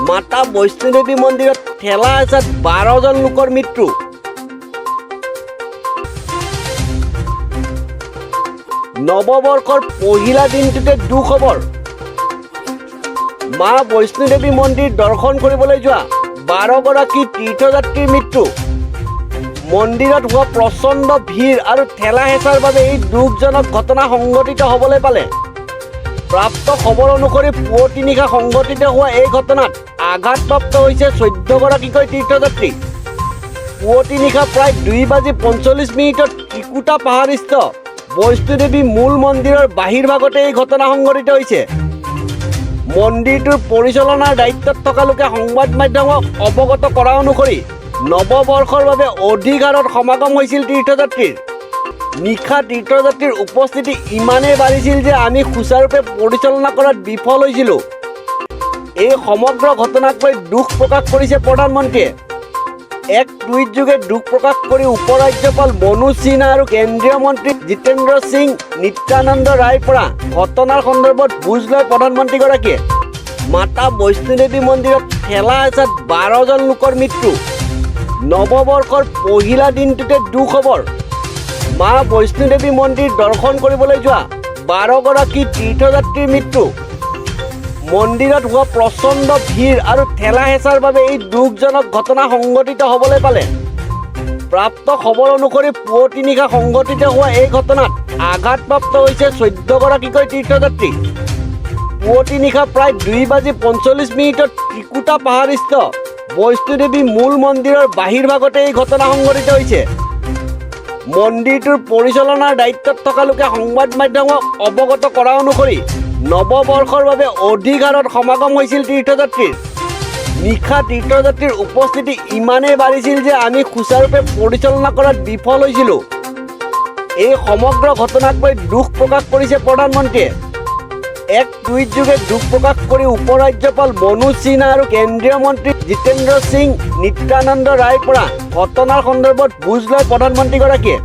মাতা বৈষ্ণোদেৱী মন্দিৰত ঠেলা হেঁচাত 12 জন লোকৰ মৃত্যু। নৱবৰ্ষৰ পহিলা দিনটোতে দুখবৰ। মা বৈষ্ণোদেৱী মন্দিৰ দৰ্শন কৰিবলৈ যোৱা 12গৰাকী তীৰ্থযাত্ৰীৰ মৃত্যু। মন্দিৰত হোৱা প্ৰচণ্ড ভিৰ আৰু ঠেলা হেঁচাৰ বাবে এই দুখজনক ঘটনা সংঘটিত হ'বলৈ পালে। প্ৰাপ্ত খবৰ অনুসৰি পুৱতি নিশা সংঘটিত হোৱা এই ঘটনাত আঘাতপ্ৰাপ্ত হৈছে 14গৰাকীকৈ তীৰ্থযাত্ৰী। পুৱতি নিশা প্ৰায় 2 বাজি 45 মিনিটত ত্ৰিকুটা পাহাৰস্থ বৈষ্ণোদেৱী মূল মন্দিৰৰ বাহিৰ ভাগতে এই ঘটনা সংঘটিত হৈছে। মন্দিৰটোৰ পৰিচালনাৰ দায়িত্বত থকা লোকে সংবাদ মাধ্যমক অৱগত কৰা অনুসৰি নৱবৰ্ষৰ বাবে অধিক হাৰত সমাগম হৈছিল তীৰ্থযাত্ৰীৰ। নিশা তীৰ্থযাত্ৰীৰ উপস্থিতি ইমানেই বাঢ়িছিল যে আমি সুচাৰুৰূপে পৰিচালনা কৰাত বিফল হৈছিলোঁ। এই সমগ্ৰ ঘটনাক লৈ দুখ প্ৰকাশ কৰিছে প্ৰধানমন্ত্ৰীয়ে। এক টুইটযোগে দুখ প্ৰকাশ কৰি উপ ৰাজ্যপাল মনোজ সিনহা আৰু কেন্দ্ৰীয় মন্ত্ৰী জিতেন্দ্ৰ সিং নিত্যানন্দ ৰায়ৰ পৰা ঘটনাৰ সন্দৰ্ভত বুজ লয় প্ৰধানমন্ত্ৰীগৰাকীয়ে। মাতা বৈষ্ণোদেৱী মন্দিৰত ঠেলা হেঁচাত 12 জন লোকৰ মৃত্যু। নৱবৰ্ষৰ পহিলা দিনটোতে দুখবৰ। মা বৈষ্ণোদেৱী মন্দিৰ দৰ্শন কৰিবলৈ যোৱা 12গৰাকী তীৰ্থযাত্ৰীৰ মৃত্যু। মন্দিৰত হোৱা প্ৰচণ্ড ভিৰ আৰু ঠেলা হেঁচাৰ বাবে এই দুখজনক ঘটনা সংঘটিত হ'বলৈ পালে। প্ৰাপ্ত খবৰ অনুসৰি পুৱতি নিশা সংঘটিত হোৱা এই ঘটনাত আঘাতপ্ৰাপ্ত হৈছে 14গৰাকীকৈ তীৰ্থযাত্ৰী। পুৱতি নিশা প্ৰায় 2 বাজি 45 মিনিটত ত্ৰিকুটা পাহাৰস্থ বৈষ্ণোদেৱী মূল মন্দিৰৰ বাহিৰ ভাগতে এই ঘটনা সংঘটিত হৈছে। মন্দিৰটোৰ পৰিচালনাৰ দায়িত্বত থকা লোকে সংবাদ মাধ্যমক অৱগত কৰা অনুসৰি নৱবৰ্ষৰ বাবে অধিক হাৰত সমাগম হৈছিল তীৰ্থযাত্ৰীৰ। নিশা তীৰ্থযাত্ৰীৰ উপস্থিতি ইমানেই বাঢ়িছিল যে আমি সুচাৰুৰূপে পৰিচালনা কৰাত বিফল হৈছিলোঁ। এই সমগ্ৰ ঘটনাক লৈ দুখ প্ৰকাশ কৰিছে প্ৰধানমন্ত্ৰীয়ে। এক টুইটযোগে দুখ প্ৰকাশ কৰি উপ ৰাজ্যপাল মনোজ সিনহা আৰু কেন্দ্ৰীয় মন্ত্ৰী জিতেন্দ্ৰ সিং নিত্যানন্দ ৰায়ৰ পৰা ঘটনাৰ সন্দৰ্ভত বুজ লয় প্ৰধানমন্ত্ৰীগৰাকীয়ে।